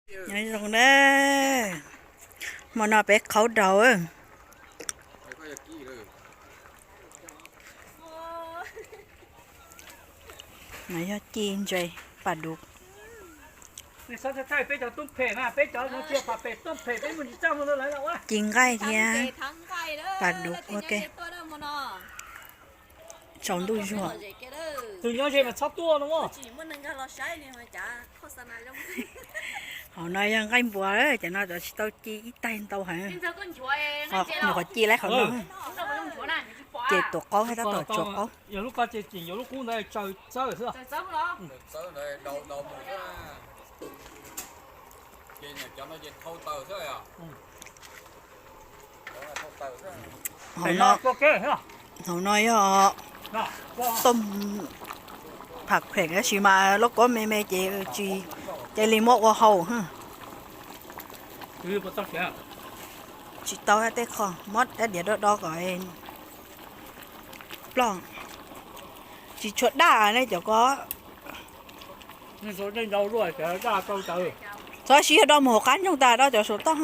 Nyob zoo na, hmo no peb qhaub daus. No yog ci ntses pas duv, ci nqaij thiab pas duv ua ke. Tsaus ntuj zuag. Hauv no yog nqaij npua, cov no cov tsis tau ci ib taig ntau heev. Nws qhov ci laib qhov no, ces tuav qaub thiab tab tom tsuav qaub. Hauv no yog tooj pham kheem tab sis mas lauj kaub me me ces tsis cia li muab ua hau. Tsis tau tej qho, muab rab diav do do kom ploj. Tsis tshua daj ne cov ko. Txhob siv yog do mus hauv qab ntsoog tas do cov saum toj,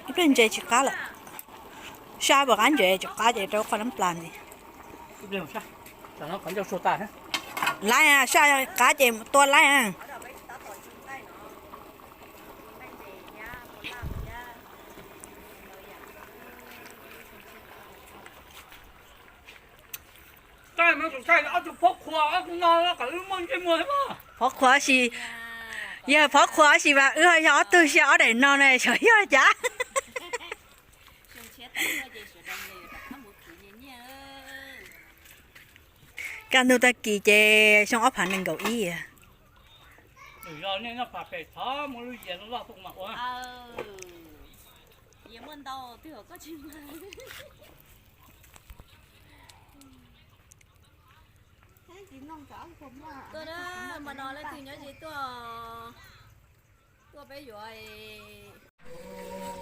ib pliag ntses tsis qab lawm. Saj puas qab ntses tsis qab ces rau qhov nab plas ntxiv. Laib, saj qab ces tua laib. Phov qhuav si, yog phov qhuav si mas wb ho yog ob tug xyaw ob daim no na xyov yog cas. Kaj ntug tag kis ces xyoo ob phav nees nkaum ib.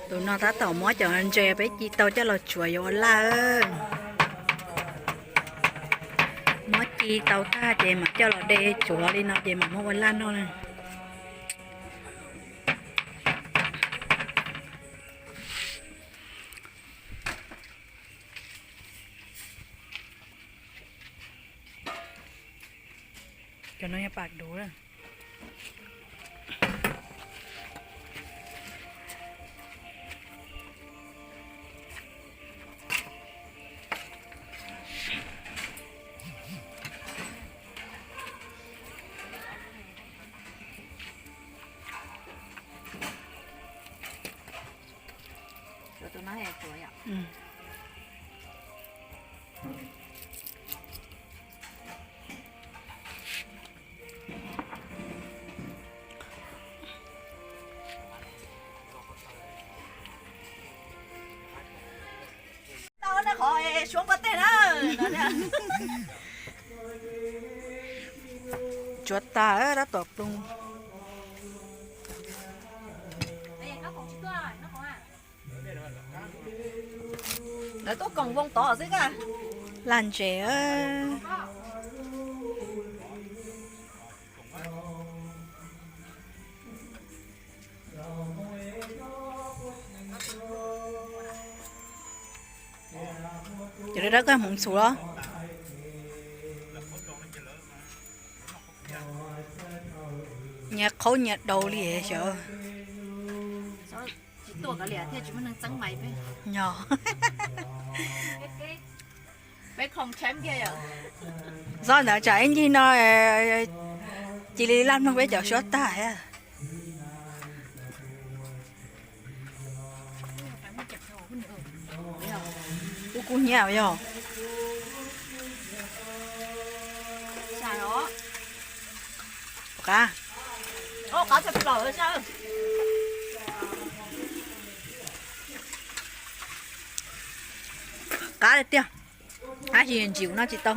Tus no tab tom muab cov ntses peb ci tau coj los tsuav yuav ua laj. Muab ci tau tag ces mam coj los de tsuav li no ces mam muab ua laj noj na. Cov no yog pas duv. Tsuav tas tab tom ploog. Lawv tuaj koom voo tod xwb. Laj ntses. Cov dawb dawb koj hmoov txhuv los? Nyias qhaub nyias daus li xyov. Tsis tuaj kav liam thiaj tsis muaj neeg txeeb mais peb. Yog. Peb khoom tsheeb kiag yom. Txhob ntawd tsam ib ncig no cia li laj mloog peb cov suab tag thiab. Kub kub hnyiab yog. Qab. Qab tiag. Qab tsis ntsim no tsis tau.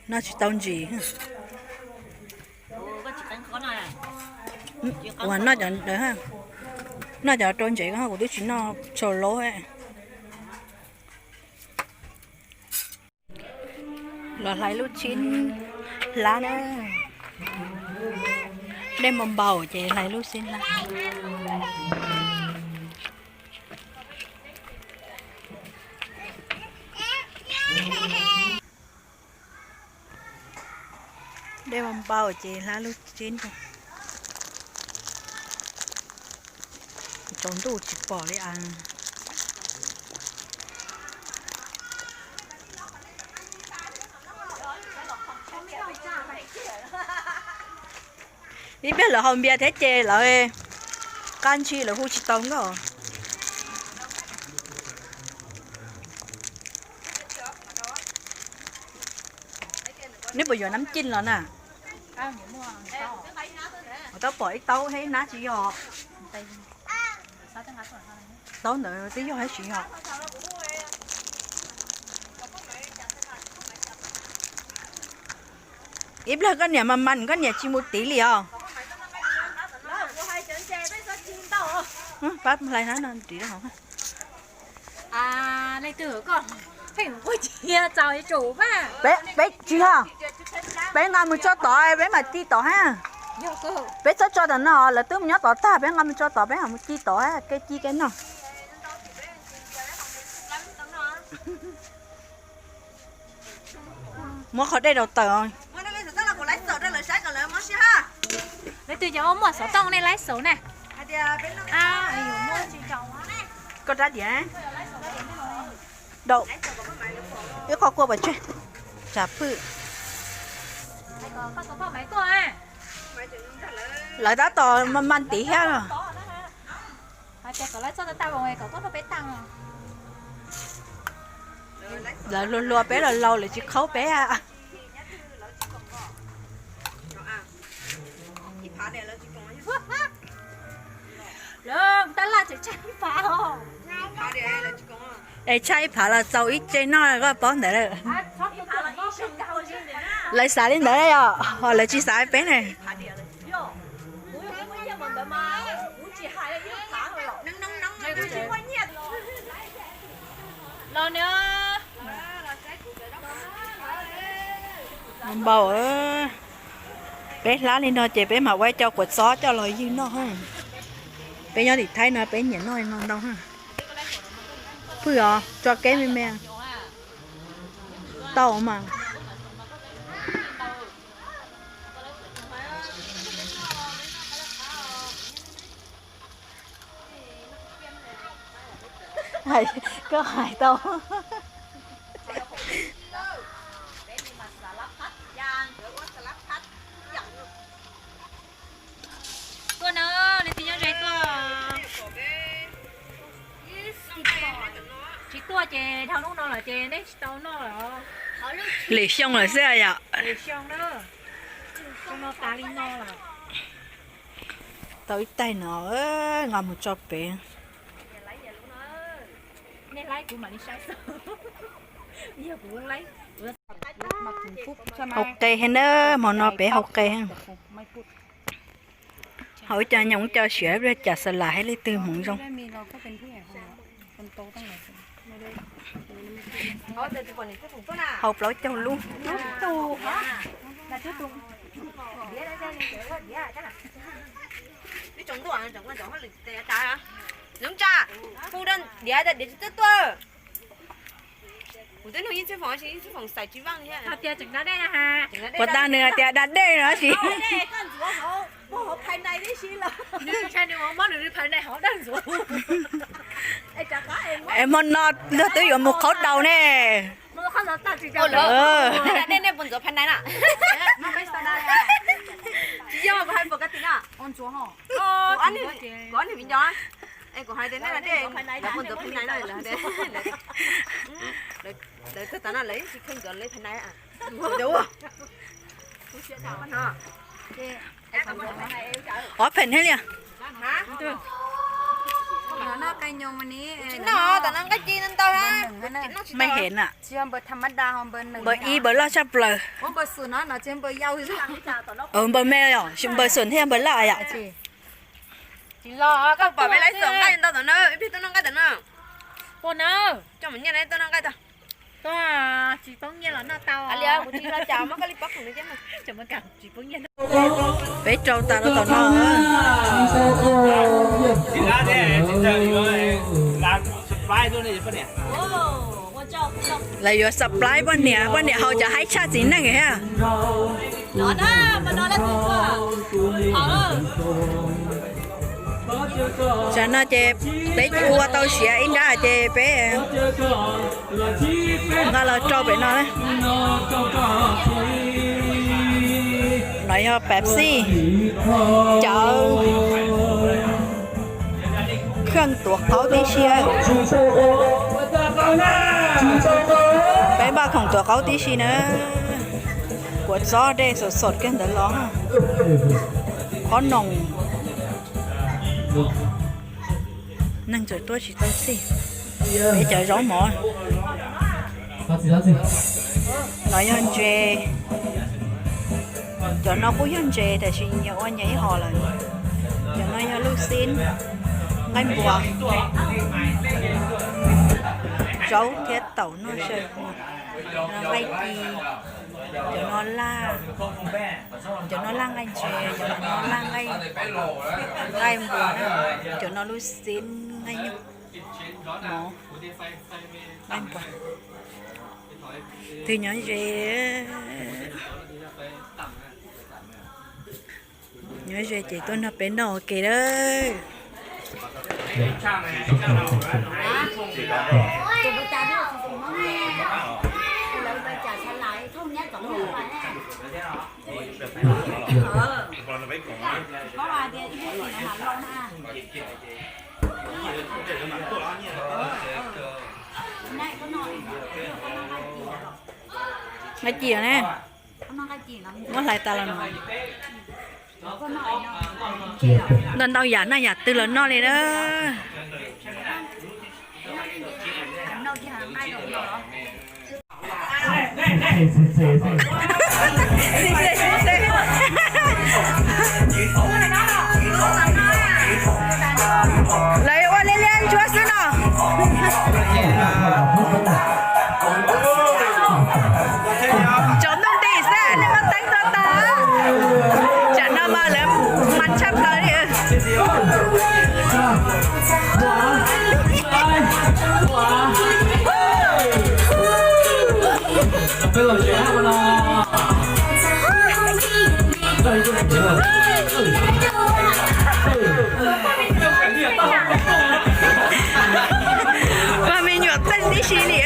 Noj tsis tau ntsis. Uas noj cov ntawd, noj cov rau ntses ko kuv twb tsis noj tshau laub. Los hlais lub tshib hlab na. Dej npau npau ces hlais lub tshib hlab. Dej npau npau ces hlab lub tshib. Tsaus ntuj tsis pom li as. Ib pliag lawv haus npias thiab ces lawv qab ntshis lawv hu tsis tau nkauj. Neb puas yuav nab cij los na? Tau pom ib taub thiab ib nab tsis yog. Taub ntawd twb yog thiab tsis yog. Ib pliag koj niam mas mas koj niam tsis mus tiv li os. Pab hlais hnab no tiv hauv. Peb tsis yog, peb nqa mus tso tod peb mam ci tod hab. Peb txhob tso tom no, lawv twb mus nyob tod tag, peb nqa mus tso tod peb mam mus ci tod hab, kev ci kev noj. Muab qhov dej rau tawm. Leej twg ces muaj xov tooj nej laib xauv na. Koj rab diav, ib qho kua pov tseg, tsam pwj. Lawv tab tom mas mas tiv thiab. Lawv hluas hluas peb los laus lawv tsis khaub peb. Es tshaj ib phav los txaus ib tse noj koj paub ntawd lawm. Lawv xav li ntawd yom, ho lawv tsis xav peb ne. Npau, peb hlab li no ces peb mam ua cov kua txob coj los ywg noj. Peb nyob tim Thaib no peb nyiam noj no ntau. Pwj os, tso kev me me. Tau mas. Koj hais tau. Tuaj na, leej twg nyob ze tuaj. Tsis tuaj ces dhau hnub no lawm ces nej tsis tau noj lawm. Lwm xyoo lawm xwb yom. Lwm xyoo na. Xyoo no tas li no lawm. Tau ib taig no, nqa mus tso pem. Nej laib kuv mam li saib xwb. Yog kuv laib, kuv hau qe heev na, hmo no peb hau qe heev. Hau ib co nyoos ib co siav, ib pliag cas xas las thiab leej twg hmoov zoo. Hau plaub caug lub. Ntsa, hu diav tas diav tsis txawj tuaj. Kuv twb nug Yeej Txhiaj Foom, Yeej Txhiaj Foom xais tsis vaj li thiab. Puas tas nws hais tias da dej no tab sis. Es hmo no luag twb yuav mus qhaub daus ne. Tsis yog, kuv hais pom ka ti na. Kuv ob niag viv ncaus, es kuv hais tias nej da dej, lawv mus ntxuav phais nais no, lawv tag tas no lawv tsis kheej ntxuav li phais nais. Ob pheem thiab li. Npawb heev na. Npawb ib npawb loj tshaj plaws. Npawb me yom, npawb xum thiab npawb loj yom. Koj pom peb laib xaum nqaij ntau tom no, ib pliag tuaj noj nqaij tom no. Coj mus nyiaj tuaj noj nqaij tag. Tsis poob nyiaj los noj tau. Peb rau tas rau tom no. Lawv yuav supply poj niam, poj niam haus cov haib tshaj txiv neej thiab. Tam no ces peb ua tau siav ib nrab ces peb nqa los rau pem no na. No yog Pepsi, cov khoom tuav qaub tib si. Peb npaj khoom tuav qaub tib si na. Kua txob dej sod sod kiag ntawd los. Qhob noom. Neeg txawm tuaj tsis tau txij. Peb cov zaub mov. No yog ntses. Cov no kuj yog ntses tab sis nyias ua nyias ib hom lawm. Cov no yog lub xib, nqaij npua, zaub thiab taum noj xwb. No nqaij ci, cov no laj, cov no laj nqaij ntses, cov no laj nqaij, nqaij npua na, cov no lub xib nqaij nyuj, mov, nqaij npua. Twg nyob ze, nyob ze ces tuaj nrog peb noj ua ke lawm. Nqaij ci ne, muab hlais tas los no. Ntau ntau yam noj yam twg los noj li na. Lawv ua liab liab ntsuab xwb no. Tsaus ntuj nti xwb nej muab teeb tuaj tag. Tsam no mas lawv mas tshaj plaws li. Mas me nyuam teej tib si li.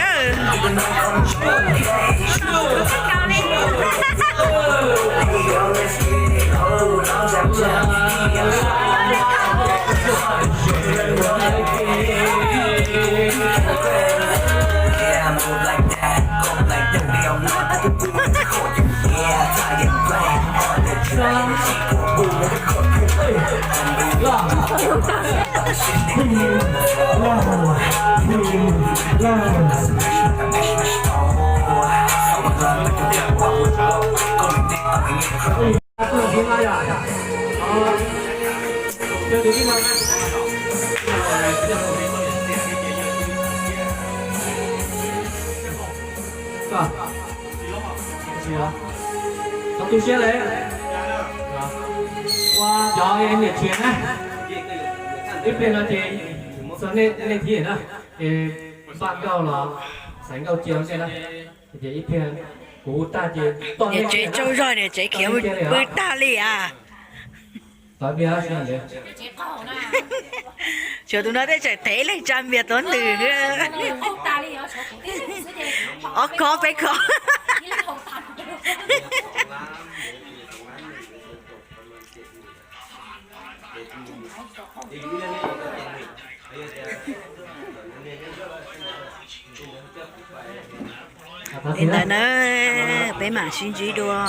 Qhov tu siab li. Ua cov niam tsev na, ib pliag no ces txog nej thiab na, ces npaj nkauj los xaiv nkauj cia nej na, ces ib pliag kuv hu tag ces niam tsev tsaug zog, niam tsev khiav pw tag li as. Tshuav tus no tej tseem thev leej tsa npias tuav ntws. Ob khob peb khob. Li ntawd na, peb mam sib ntsib dua.